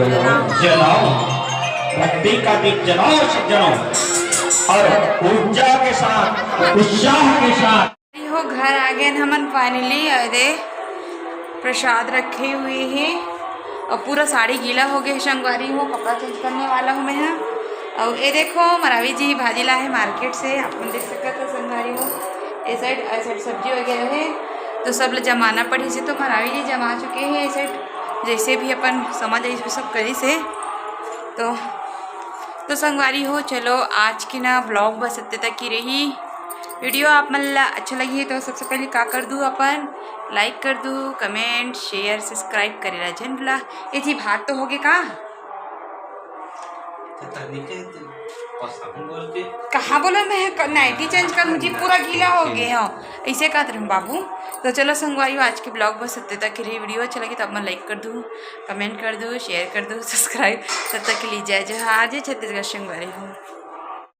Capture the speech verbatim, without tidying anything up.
जलाओ, भक्ति का दीप जलाओ सज्जनों, और ऊर्जा के साथ, उत्साह के साथ। हो, घर आ गए हमन finally। अरे, प्रसाद रखे हुए हे और पूरा साड़ी गीला हो गए हे संगवारी हो, कपड़ा change करने वाला हूँ मैं ह। और ये देखो, मरावी जी भाजी ला हे market से, आप मन देख सकत हो संगवारी हो। ये side, ये side सब्जी वगैरह हे, तो सब ल जमाना पड़ी से, तो मरावी जी जमा चुके हे। ये side जैसे भी अपन समझ आई, सब करी से। तो, तो संगवारी हो, चलो आज की ना vlog बस इतने तक ही रही। Video आप मन ला अच्छा लगी तो सबसे पहले का कर दू, अपन like कर दू, comment, share, subscribe करे ला झन भुला। ये जी भात तो हो गए का? कहाँ बोला मैं क-, नाइटी change कर, मुझे पूरा गीला हो गए हो, ऐसे कहत रहूँ बाबू। तो चलो संगवारी हो, आज की vlog बस इतने तक ही रही। Video अच्छा लगी तो आप मन like कर दू, comment कर दू, share कर दू, subscribe। तब तक के लिए जय जोहार, जय छत्तीसगढ़ संगवारी हो।